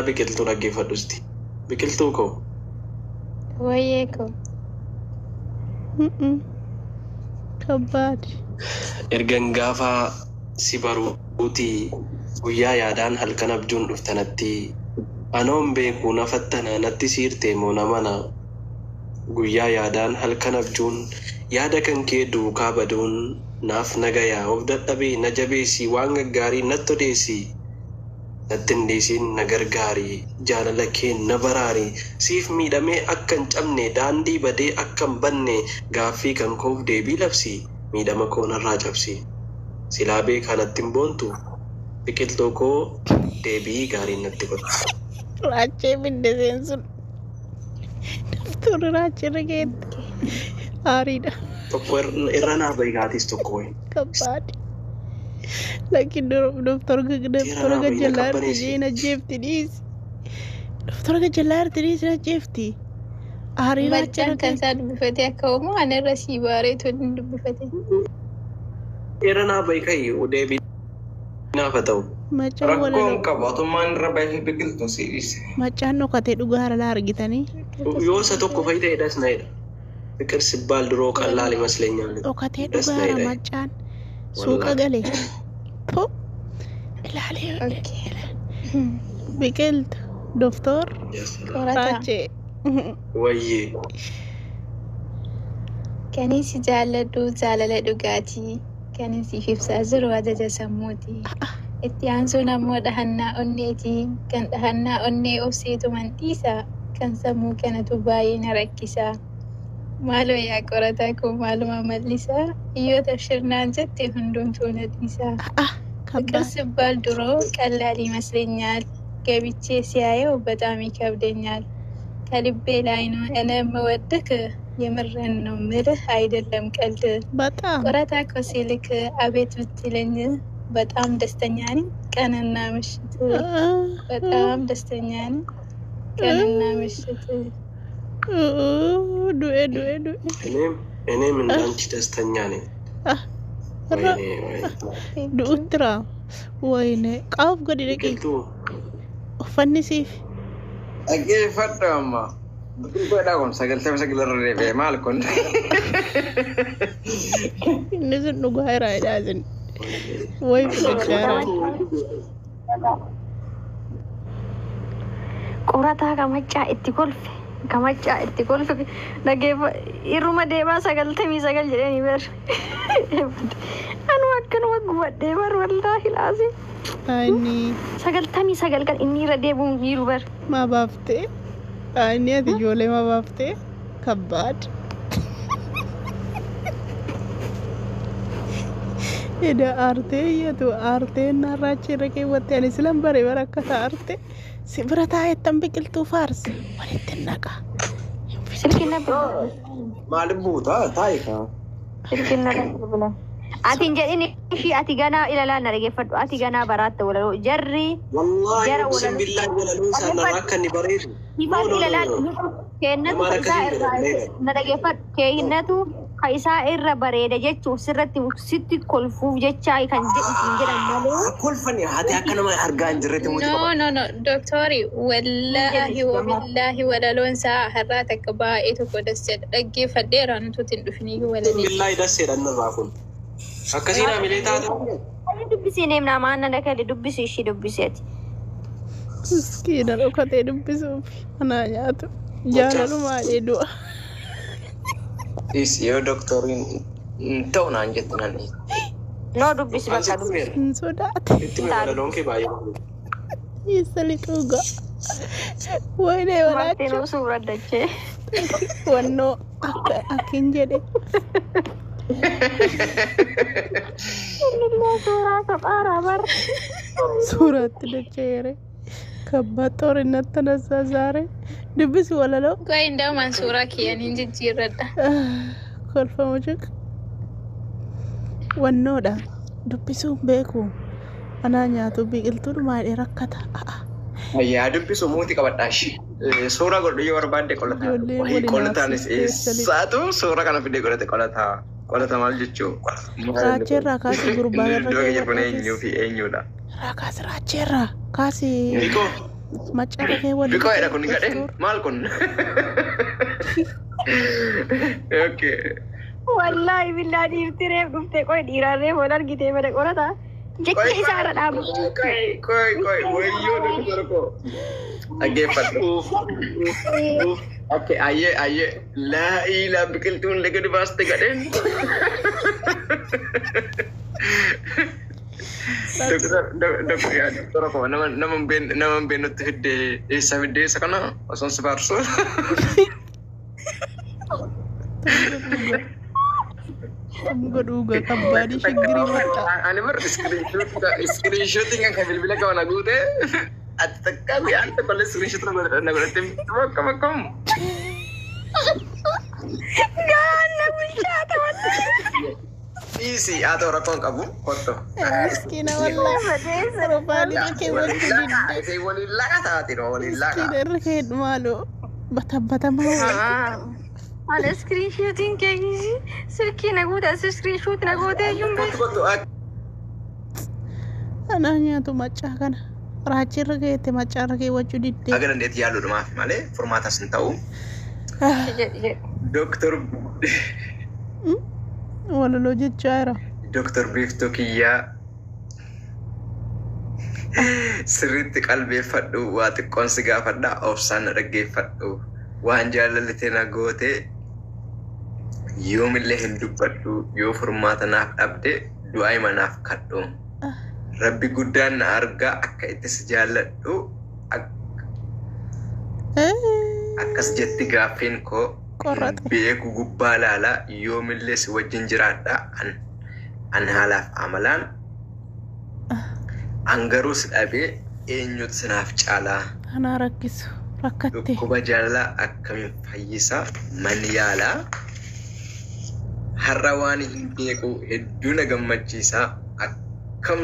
Seenaa biqiltuu dhaggeeffadhu isti. Biqiltuu koo. Wayyee koo. Kabbaad. Ergan gaafa si baruutii guyyaa yaadaan halkan abjuun dhuftanatti anoon beeku na fattana natti siirtee moo namana guyyaa yaadaan halkan abjuun yaada kan kee duukaa baduun naaf nagayaa of dadhabee na jabeessi waan gaggaarii natti odeessi natti hin dhiisin na gargaari jaalala keen na baraari siif miidhamee akka hin cabne daandii badee akka hin banne gaaffii kan koof deebii labsi miidhama koo narraa cabsi silaa beekaa natti hin boontu biqiltuu koo deebii gaariin natti godhu. Raachee bidde seensun. Daftuurri raachee irra geette. Aariidha. Tokko irra naa bahi tokko wayi. Kabbaad. Lakki doktor Seera doktora naa bahi na gajjallaa irti qabbaneessi. jee na jeefti dhiisi. Doktora gajjallaa irti dhiisi na jeefti. Aarii raachee Maccaan irra kan geette. isaa dubbifatee akka oomu ana irra sii baareetu inni dubbifate. Irra naa bahi ka'i deebii naaf haa ta'u. Macaan Rakkoon walaloo. qabu atummaan irra bahee biqiltuu si dhiise. Macaan dhokatee dhugaa haralaa argitanii. Yoo isa tokko fayi ta'e das na jedha. ፍቅር ሲባል ድሮ ቀላል ይመስለኛል። Dhokatee ደስ dhugaa na hara jedha. macaan. Suuqa Wallaahi. galee. Po. Ilaalee. Okay. Biqiltu. Doktor. Qorataa. Raachee. Wayyee. Kanin si jaalladhu jaalala dhugaatii. Kanin siif ibsaa jiru ajaja sammuuti. Itti aansuun ammoo dhahannaa onneeti. Kan dhahannaa onnee obseetu manxiisa. Kan sammuu kanatu baay'ee na rakkisa. Maaloo yaa qorataa koo maaluma mallisaa? Hiyyoota shirnaan jette hundumtuu na dhiisa. ፍቅር Kabbaad. ሲባል ድሮ ቀላል ይመስለኛል። ገብቼ ሲያየው በጣም ይከብደኛል። ከልቤ ላይ ነው እኔ የምወድህ፣ የምሬን ነው ምልህ አይደለም ቀልድ። በጣም ቆረታ እኮ ሲልክ አቤት ብትለኝ በጣም ደስተኛ ነኝ ቀንና ምሽት። በጣም ደስተኛ ነኝ ቀንና ምሽት። du'e du'e du'e. እኔም እኔም እንዳንቺ ደስተኛ ነኝ። Irra ወይኔ ወይኔ። Thank you. du'uttira. Wayne qaaf gadi dhaqi. Biqiltuu Uffanni siif. Dhaggeeffadhu amma. Biqiltuudhaa kun 99 irra deebi'e maal kun? Inni sun dhugaa irraa jedhaa isin. Wayi fudhachaa jira. Qorataa kamachaa itti kolfe kamachaa itti kolfe dhageeffa irruma deemaa 99 jedhanii bar anu akkanuma gubadhee bar wallaahi laasi Inni 99 kan inni irra deebi'uun jiru bar maa baaftee? Inni ati ijoollee maa baaftee? Kabbaad. Eda aartee iyyatu aartee narraachee irra keewwatte ani silan bare bara akka taarte si bira taa'ettan biqiltuu faarse walitti naqa. Silkiin na bilbila. Maaliif buuta? Taa'i kaa. Silkiin na bilbila. Ati hin jedhin ishii ati ganaa ilalaa na dhageeffadhu ati ganaa baraatta walaloo jarri Wallaahi jara uqsim walaloo billaahi walaloon isaa narraa akka inni bareedu. No Hifaan no no ilalaa no. keennatu Namaan ka isaa akkasii hin irraa jedhan never. na dhageeffadhu keennatu ka isaa irra bareeda jechuuf sirratti sitti kolfuuf jechaa kan jedhu siin jedhan malee Kolfani haati akka nama argaa hin jirretti muti No, qaba. no, no. Doktori, hin jedhu wallaahi wabillaahi walaloon isaa har'aa takka baay'ee tokko das jedha. Dhaggeeffadheera nutuutti hin dhufiniyyuu Uqsim walalee. billaahi das jedhan narraa kun. Akkasiin hamilee taate. Dubbisii neemnaa maanna dhakale dubbisi ishii dubbiseeti. Miskiina dhokatee dubbisuuf anaa nyaatu. Macaa. Jaalalumaa du'a. Dhiisi yoo doktoriin hin ta'u naan jette nan dhiisi. No dubbisi An bakka sitti dubbisi. himeera. Hin sodaate. Sitti hime Taa walaloon dubbisi. kee baay'ee bareeda. Isa lixuugaa. Wayne walaachuu. Martinuu suura dachee. Wannoo akka akkin jedhe. Innillee suuraa kophaadhaa bar. Suuraatti dacheere. Kabbaad ጦርነት ተነሳ ዛሬ. Dubbisi walaloo. Qoy ndaamaan suuraa kiyyaniin jijjiirradha. Kolfa mucuq. Wannoodha. Dubbisuun beeku. Anaa nyaatu biqiltuu dhumaadhee rakkata. Yaa dubbisu muuti qabadhaa ishee. Suuraa godhu yoo barbaadde qolataa. Ijoolleen Wahii waliin qolataanis haasofte sali. eessaatu suuraa kana fidee godhate qolataa. Qolata maal jechuu? Raacheerraa kaasi gurbaa Inni irra iddoo keenya kun keewwadhatis. eenyuu fi eenyudha? Irraa kaasi raacheerraa kaasi Hiikoo. Maccaarra kee waliin Biqoodha kun gadheen maal kun? Okay. Wallaahi billaa dhiirti reef dhuftee qoy dhiiraan reef wal argitee mana qorata. Jecha isaa irra dhaabu. Qoy qoy qoy wayyoo doktora koo. Dhaggeeffadhu. Okay, ayyee ayyee laa ilaa biqiltuun gadi baaste gadheen. Doktora koo nama nama hin beekne nama hin beeknutti fiddee eessa fiddee isa kana osoon si faarsu. Godhuuga kabbaadii shiggirii matta. Ani bar iskiriinshuutiin kan bilbila qaba na guute ati takka guyyaan tokko illee iskiriinshuutii na godhattee akkam akkam. Gaanna bulchaata wallaahi. Dhiisi haa ta'u rakkoon qabu kottu. Miskiina wallaahi. Profaayilii kee waliin didde. Ishee waliin laqa taate dha waliin laqa. Miskiina irra kee maaloo batabbatamaa wayii. Ana iskiriinshuutiin kee silkii na guute as iskiriinshuutii na gootee iyyuu hin Kottu beeku. kottu. Anaa nyaatu maccaa kana. Raachii irra keette maccaarra keewwachuu diddee. Aga dandeetti yaaluudhumaaf malee furmaatas hin ta'u. Jedhi jedhi. Doktor Walaloo jechaa jira. Doktor Biiftuu kiyyaa sirriitti qalbeeffadhu waa xiqqoon si gaafadha obsaan na dhaggeeffadhu waan jaalalli na goote yoomillee hin dubbadhu yoo furmaata naaf dhabde du'aa hima naaf kadhu. Rabbi guddaan na argaa akka itti si jaalladhu akkas jetti gaaffiin koo Qorrate. beeku gubbaa laalaa yoomillee si wajjin jiraadha an haalaaf amalaan an garuu si dhabee eenyutu sinaaf caalaa. Anaa rakkisu rakkatte. Dhukkuba jaalalaa akkamiin fayyisaa manni yaalaa har'a waan hin beeku hedduu na gammachiisaa akkam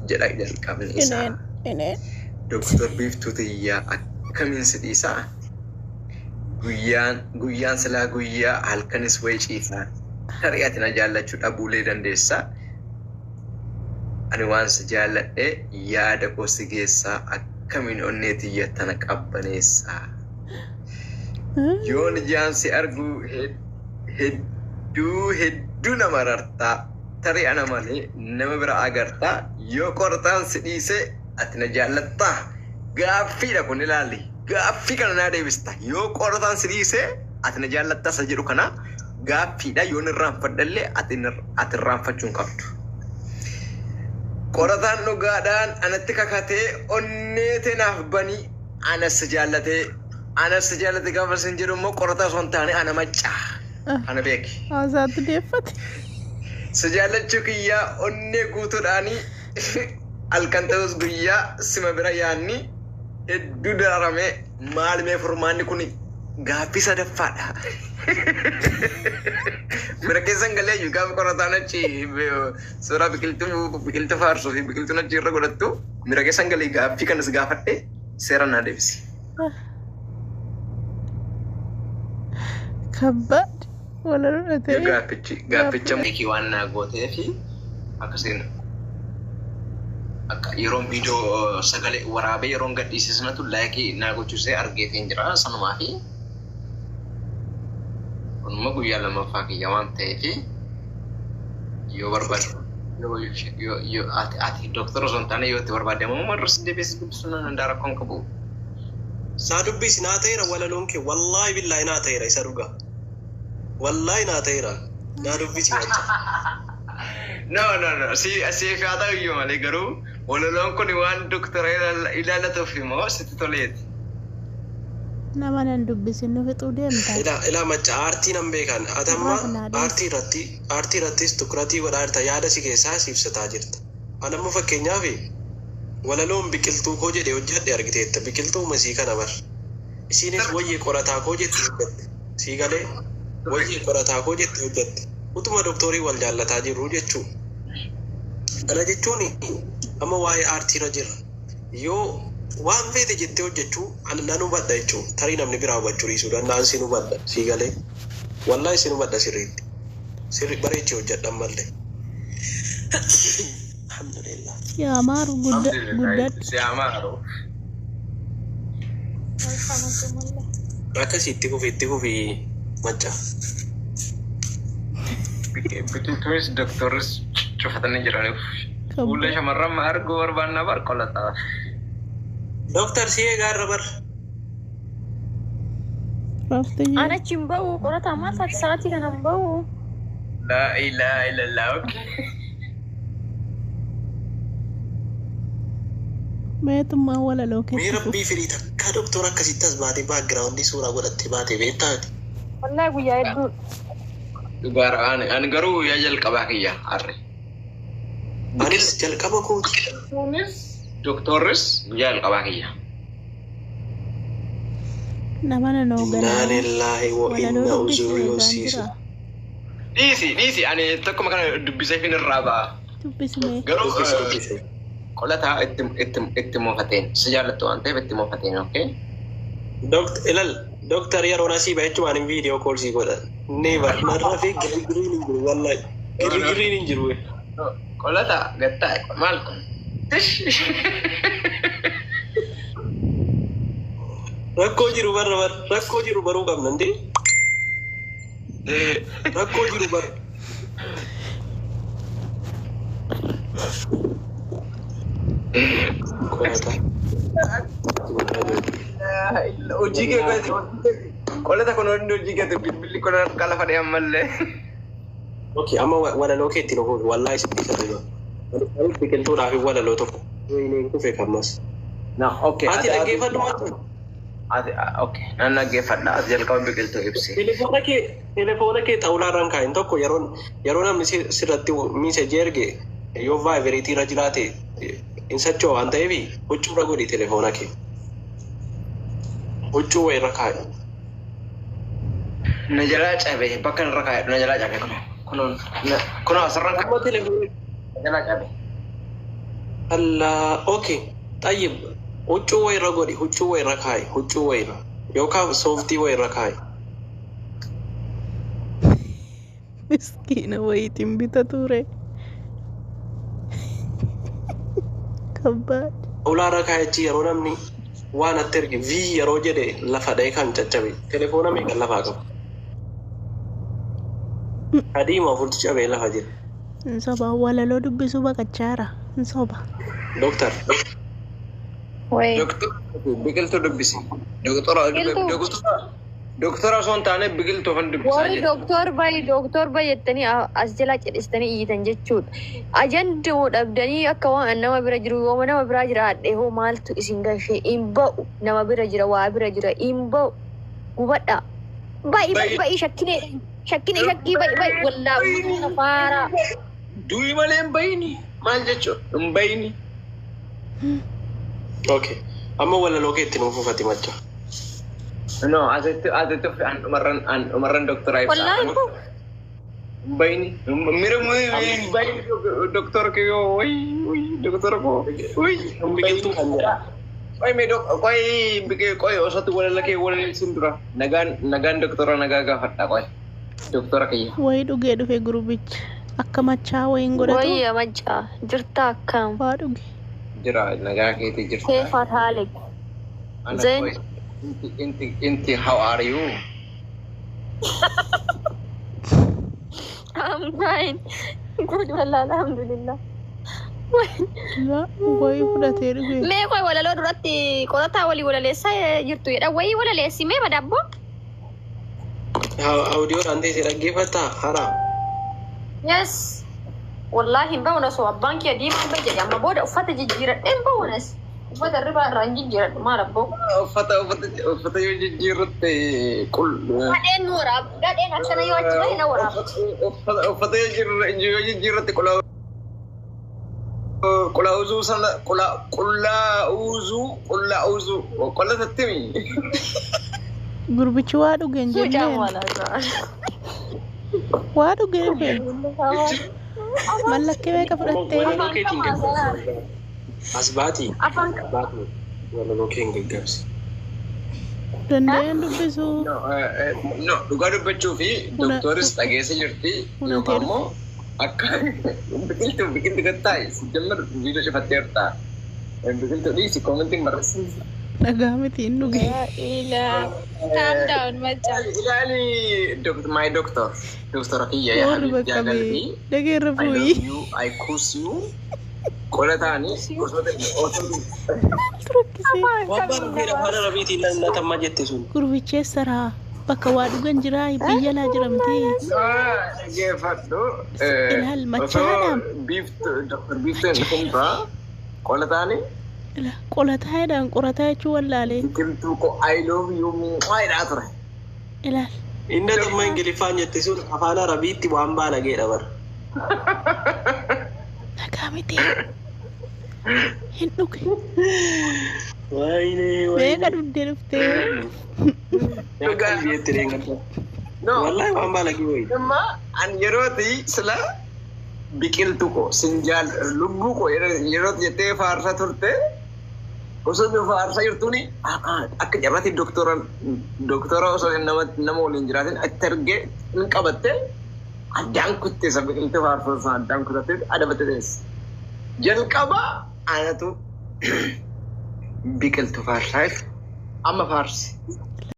jedha jalqabni isaa. Ineen ineen. Doktor Biiftuu Tiyyaa akkamiin si dhiisaa? Guyyaan guyyaan silaa guyyaa halkanis wayi ciisaa. Tarii ati na jaallachuu dhabuulee dandeessaa. Ani waan si jaalladhe yaada koo si geessaa akkamiin onnee tiyya tana qabbaneessaa. Yoon ijaan si argu hedduu hedduu nama rartaa. Tarii ana malee nama bira agartaa. Yoo qortaan si dhiise ati na jaallattaa. Gaaffiidha kun ilaali. Gaaffii kana naa deebista. Yoo qortaan si dhiise ati na jaallattaa isa jedhu kana gaaffiidha. Yoon irraanfadhallee ati ati irraanfachuu hin qabdu. Qorataan dhugaadhaan anatti kakatee onnee teenaaf banii anas si jaallatee anas si jaallate gaafa sin jedhu immoo qorataa osoo hin taane ana maccaa. Kana beeki. Haasaatti deeffate. Si jaallachuu kiyyaa onnee guutuudhaanii halkan ta'us guyyaa sima bira yaanni hedduu dararamee maal mee furmaanni kun gaaffii sadaffaadha. Bira keessan galee iyyuu gaafa qorataan achi suuraa biqiltuu biqiltuu faarsuu fi biqiltuun achi irra godhattu mira keessan galee gaaffii kanas gaafadhe seera naa deebisi. Kabbaad walaloo ta'e. Gaaffichi gaafficha waan naa gootee fi akkasiin akka yeroon viidiyoo sagalee waraabee yeroon gadhiise sanatu laayikii naa gochuusee argeetiin jira sanumaa fi kunimmoo guyyaa lammaffaa kiyya waan ta'eef yoo barbaade yoo yoo ati ati doktara osoo hin taane yoo itti barbaade ammoo marras deebiis dubbisuu nan danda'a rakkoon qabu. Saa dubbisi naa ta'eera walaloon kee wallaahi billaahi naa ta'eera isa dhugaa. Wallaahi naa ta'eera naa dubbisi macha. No, no, no. Si si haa ta'u iyyuu malee garuu walaloon kun waan doktara ilaallatuuf immoo sitti toleeti. Nama nan dubbisin nu fixuu deemta. Ilaa ilaa macha aartii nan beekan ati amma aartii irratti aartii irrattis tukuratii godhaa jirta yaada si keessaa si ibsataa jirta. Ani amma fakkeenyaaf walaloon biqiltuu koo jedhe hojjedhe argiteetta biqiltuu masii kana bar. Isiinis wayyee qorataa koo jette hojjette. Sii galee wayyee qorataa koo jette hojjette. Utuma doktorii wal jaallataa jirru jechuu. Kana jechuun amma waa'ee aartiirra jira. Yoo waan feete jettee hojjechuu ani nan hubadha jechuun tarii namni biraa hubachuu dhiisuu danda'an sin hubadha sii galee wallaahi sin hubadha sirriitti sirri bareechee hojjedhan mallee. Alhamdulillah. Yaa maaru guddadhu. Si amaaru. Akkasii itti fufi, itti fufi macca. Biqiltuunis doktorris cufatanii jiraniif. Fuula shamarran arguu barbaannaa bar qolataa. Doktar si eegaa irra bar. Rafte jee. Ana achi hin ba'u qorataa maal taate sa'aatii kana hin ba'u. Laa ilaaha illallah. Okay. Meetummaa walaloo Mee keessa rabbii firii takka doktora akkasitti as baatee background suuraa godhattee baatee beektaati. Wallaahi guyyaa hedduu. Dhugaara ani garuu guyyaa jalqabaa kiyya harre. Anis jalqaba kooti. Biqiltuunis doktorris guyyaa jalqabaa kiyya. Nama nanoo Innaa ganaa. lillaahi wa Walaloo inna dubbisuu uzuri eegaan hosiisu. jira. Dhiisi dhiisi, ani tokkuma kana dubbisee fin irraa ba'a. Dubbismee. Garuu Dubbisi dubbisi. Qolataa itti itti itti moofateen si jaallattu waan ta'eef itti moofateen, okay? Ilal doktar yeroon asii bahe jechuun video call sii godha. Never narra fi girgiriin hin jiru wallahi. Girgiriin hin jiru. Qolataa gattaa maal kun? Tish. Rakkoo jiru barra bar rakkoo jiru baruu qabna ndi. Rakkoo jiru bar. Qolata. Hojii kee qolata kun hundi hojii kee bilbilli kun harka lafa dhee ammallee. Okay, amma walaloo kee ittiin ofuuf wallahi si dhiisa deema. Biqiltuudhaaf walaloo tokko. Wayineen kufe kammas. Na okay. Ati dhaggeeffadhu maal? Ati okay. Nan dhaggeeffadha. Ati jalqaba biqiltuu ibsi. Telefoona kee xawulaarraan kaa'in tokko yeroo namni sirratti message erge yoo vibrate irra jiraate hin socho'u waan ta'eef huccuurra godhi telefoona kee. Huccuu wayirra kaa'i. Na jalaa cabe, bakka irra kaa'edhu na jalaa cabe, kunoo kunoo kunoo asirraan Amma telefoona na jalaa cabe. Allah, okay. Tayyib, huccuu wayirra godhi, huccuu wayirra kaa'i, huccuu wayirra yookaan sooftii wayirra kaa'i. Miskiina wayiitiin bita ture. Kabbaad. Xawulaarra kaa'ichi yeroo namni waan atti erge V yeroo jedhe lafa dha'ee kan caccabe telefoona meeqa lafaa qaba? Adii moo afurtu cabee lafa jira. Hin soba, walaloo dubbisuu baqachaara. Hin soba. Doktar. Wayii. Doktora biqiltuu dubbisi. Doktora Biqiltuu. Doktora osoo hin taane biqiltuu kan dubbisaa Warri jira. Doktor bayi doktor bayi jettanii as jalaa cidhistanii iyyitan jechuudha. Ajandoo dhabdanii akka waan nama bira jiru yooma nama biraa jiraadhe hoo maaltu isin gashee hin ba'u, nama bira jira, waa bira jira hin ba'u, gubadha. Bayi bayi bayi, shakkine shakkine shakkii, bayi bayi, wallaa ummata faaraa. Du'i malee hin bayini. Maal jechuudha? Hin bayini. Okay. Amma walaloo kee itti nuuf ufati macha. No, asitti an dhumarran doktora ibsa. Wallaahi hin ba'u. Hin bayini. Mira hin bayini doktora kiyoo, wayi wayi doktora koo wayi hin bayini. Biqiltuu kan jedha. Qoy mee dok qoy biqee qoy osoo walala kee walaleessuun dura nagaan nagaan doktora nagaa gaafadha qoy doktora kiyya. Wayii dhugee dhufe gurbichi. Akka machaa wayiin godhatu. Wayii machaa jirta akkam. Waa dhuge. Jira, nagaa keetii jirta. Keefa haalik. Ana Zain. qoy inti inti inti how are you? I'm fine. Good, wallah, alhamdulillah. La wayii fudhatee dhufe. Mee qoy walaloo duratti qorataa walii walaleessaa jirtu jedha. Wayii walaleessi mee madabboo? Audiyoodhaan teessee dhaggeeffattaa hara. Yes. Wallaahi hin ba'u osoo abbaan kiyya diimaan bahe jedhe amma booda uffata jijjiiradhee hin ba'u nas. Uffata irraa irraa hin jijjiiradhu maal abboo. Uffata yoo jijjiirratte qul. Gadheen nu waraab. Gadheen akkana yoo achi bahe na waraab. Uffata yoo jijjiirratte qullaa uzuu sana qullaa uzuu qullaa uzuu qolla tattimi. Gurbichi waa dhuge hin Mucaan jenneen. walaasaa. Waa dhuge dhufe. Mallattee meeqa fudhattee? Walaloo keetiin gaggabsi. As baatii. Afaan Baatii. Walaloo keen gaggabsi. Danda'een dubbisuu. No, dhugaa dubbachuu fi doktoris dhageessa jirti Hunatee yookaan immoo Akka biqiltuu biqiltuu gattaa'e sijjammar viidiyoo cufatteerta. Biqiltuu dhiisi koomentiin barreessi. Nagaa miti hin dhuge. Ilaa. Calm down Macca. Ilaali my doctor. Doktora kiyya yaa Warri Habib bakka bee jaalalli. dhageerra I bu'ii. love you, I curse you. Qola ta'anii gosoota osoo Maaltu rakkisee? Waan baala afaan Arabiitiin natammaa jette sun. Gurbicheessaraa bakka waa dhugan jiraa biyya laa jiramtee. Dhaggeeffadhu. Ilaal Osoo machaadhaan. biiftuu doktor biiftuu hin dhufin dura qola ta'anii Qolataa jedhaan qorataa jechuun wallaalee. biqiltuu ko I love you jedhaa ture. Ilaal. Inni atummaa Ingiliffaan jette sun afaan Arabiitti waan baalageedha bara. Nagaa miti. Hin dhuge. Waayinee Meeqa waayinee. dhuddee dhuftee. Akka biyyeetti reengadda. No. Wallaahi waan baalagee wayi. Amma an yerooti sila biqiltuu ko sin jaal lubbuu ko yeroo jettee faarsaa turte osoo nu faarsaa jirtuuni akka carraatti doktora doktora osoo nama nama waliin jiraatin achi argee hin qabatte addaan kutte isa biqiltuu faarsaa sana addaan kutattee adabatte teesse. Jalqaba anatu biqiltuu faarsaa amma faarsi.